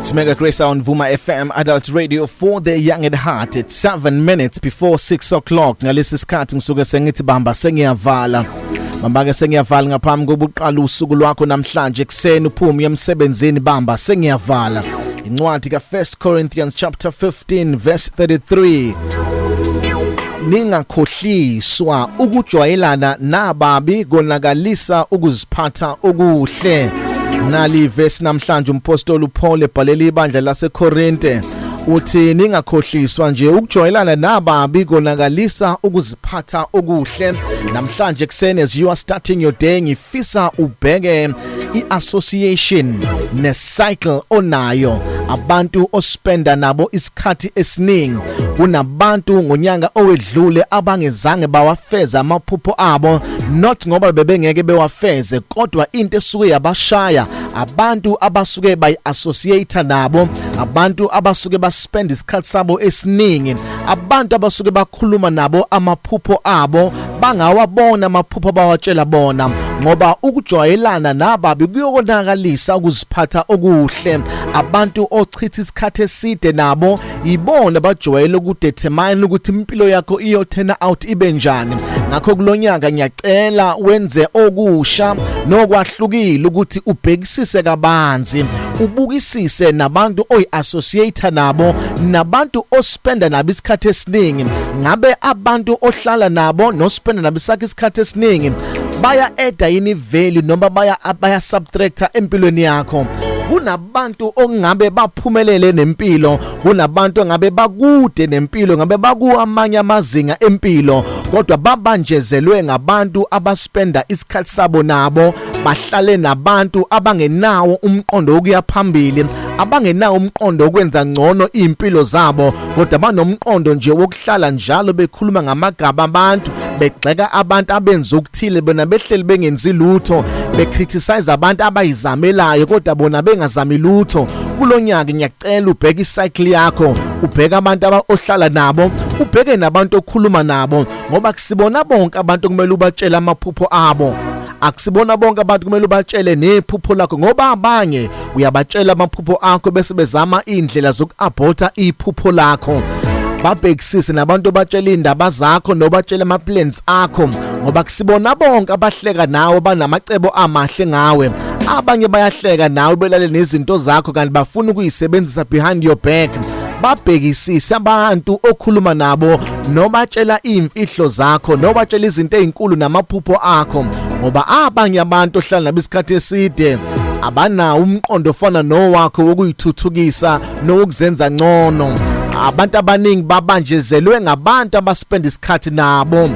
It's Mega Grace on Vuma FM, Adult Radio for the Young at Heart. It's 7 minutes before 6 o'clock. Ngalesi sikhathi ngisuke sengithi bamba sengiyavala. Bamba ke sengiyavala ngaphambi kokuqala usuku lwakho namhlanje ekseni uphume emsebenzini, bamba sengiyavala. Incwadi ka 1 Corinthians chapter 15 verse 33. Ningakhohliswa, ukujwayelana nababi konakalisa ukuziphatha okuhle. Nali verse namhlanje, umpostoli uPaul ebhalela ibandla laseKorinte uthi ningakhohliswa nje, ukujwayelana nababi konakalisa ukuziphatha okuhle. Namhlanje kuseni, as you are starting your day, ngifisa ubheke i-association ne-cycle onayo, abantu ospenda nabo isikhathi esiningi. Kunabantu ngonyaka owedlule abangezange bawafeza amaphupho abo, not ngoba bebengeke bewafeze, kodwa into esuke yabashaya abantu abasuke bayi-associate nabo, abantu abasuke baspend isikhathi sabo esiningi, abantu abasuke bakhuluma nabo amaphupho abo, bangawabona amaphupho abawatshela bona, ngoba ukujwayelana nababi kuyokonakalisa ukuziphatha okuhle. Abantu ochitha isikhathi eside nabo ibona bajwayele ukudetermine ukuthi impilo yakho iyo turn out ibe njani. Ngakho kulonyaka ngiyacela wenze okusha nokwahlukile, ukuthi ubhekisise kabanzi, ubukisise nabantu oyi-associate nabo, nabantu ospenda nabo isikhathi esiningi. Ngabe abantu ohlala nabo nospenda nabo isakhe isikhathi esiningi baya adda yini value noma baya subtracta empilweni yakho? Kunabantu ongabe baphumelele nempilo, kunabantu engabe bakude nempilo, ngabe bakuamanye amazinga empilo, kodwa babanjezelwe ngabantu abaspenda isikhathi sabo nabo. Bahlale nabantu abangenawo umqondo wokuya phambili, abangenawo umqondo wokwenza ngcono impilo zabo, kodwa banomqondo nje wokuhlala njalo bekhuluma ngamagaba abantu, begxeka abantu abenza okuthile, bona behleli bengenzi lutho, becriticize abantu abayizamelayo kodwa bona bengazami lutho. Kulonyaka ngiyacela ubheke icycle yakho, ubheke abantu ohlala nabo, ubheke nabantu okhuluma nabo, ngoba kusibona bonke abantu kumele ubatshele amaphupho abo, akusibona bonke abantu kumele ubatshele nephupho lakho, ngoba abanye uyabatshela amaphupho akho bese bezama indlela zokuaborta iphupho lakho. Babhekisise nabantu obatshela indaba zakho nobatshela ama plans akho, ngoba kusibona bonke abahleka nawe banamacebo amahle ngawe. Abanye bayahleka nawe belale nezinto zakho, kanti bafuna ukuyisebenzisa behind your back. Babhekisise abantu okhuluma nabo nobatshela imfihlo zakho nobatshela izinto ezinkulu namaphupho akho, ngoba abanye abantu ohlala nabo isikhathi eside abanawo umqondo ofana nowakho wokuyithuthukisa nokuzenza ngcono. Abantu abaningi babanjezelwe ngabantu abaspend isikhathi nabo.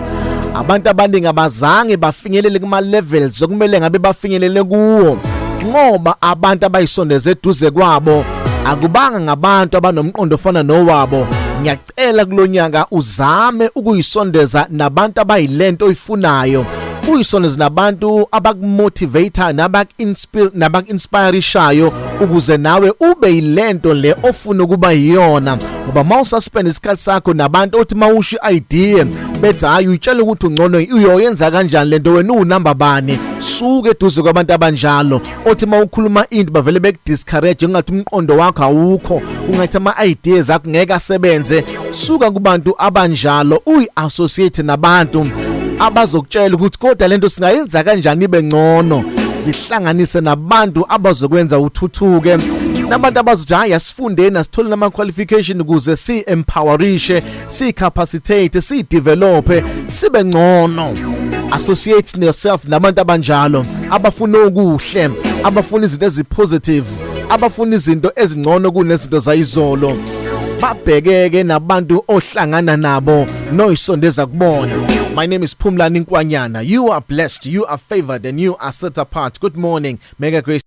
Abantu abaningi abazange bafinyelele kuma levels okumele ngabe bafinyelele kuwo, ngoba abantu abayisondeze eduze kwabo akubanga ngabantu abanomqondo ofana nowabo. Ngiyacela kulonyaka uzame ukuyisondeza nabantu abayilento oyifunayo, uyisondeze nabantu abakumotivate nabaku-inspire nabaku-inspirishayo, ukuze nawe ube yilento le ofuna ukuba yiyona, ngoba mawusaspend isikhathi sakho nabantu othi mawusho idea bethi hayi, uyitshela ukuthi ungcono, uyoyenza kanjani lento, wena uwunamba bani? Suke eduze kwabantu abanjalo othi mawukhuluma into bavele bekudiscourage, ngathi umqondo wakho awukho, ungathi ama ideas akho ngeke asebenze. Suka kubantu abanjalo, uyi-associate nabantu abazokutshela ukuthi kodwa lento singayenza kanjani ibe ngcono. Zihlanganise nabantu abazokwenza uthuthuke, nabantu abazothi hayi, asifundeni, asithole nama qualification ukuze si empowerishe, si capacitate, si develop, sibe ngcono. Associate yourself nabantu abanjalo, abafuna okuhle, abafuna izinto ezipositive, abafuna izinto ezingcono kunezinto zayizolo. Babhekeke nabantu ohlangana nabo noyisondeza kubona. My name is Phumlani Nkwanyana. You are blessed, you are favored and you are set apart. Good morning, Mega Grace.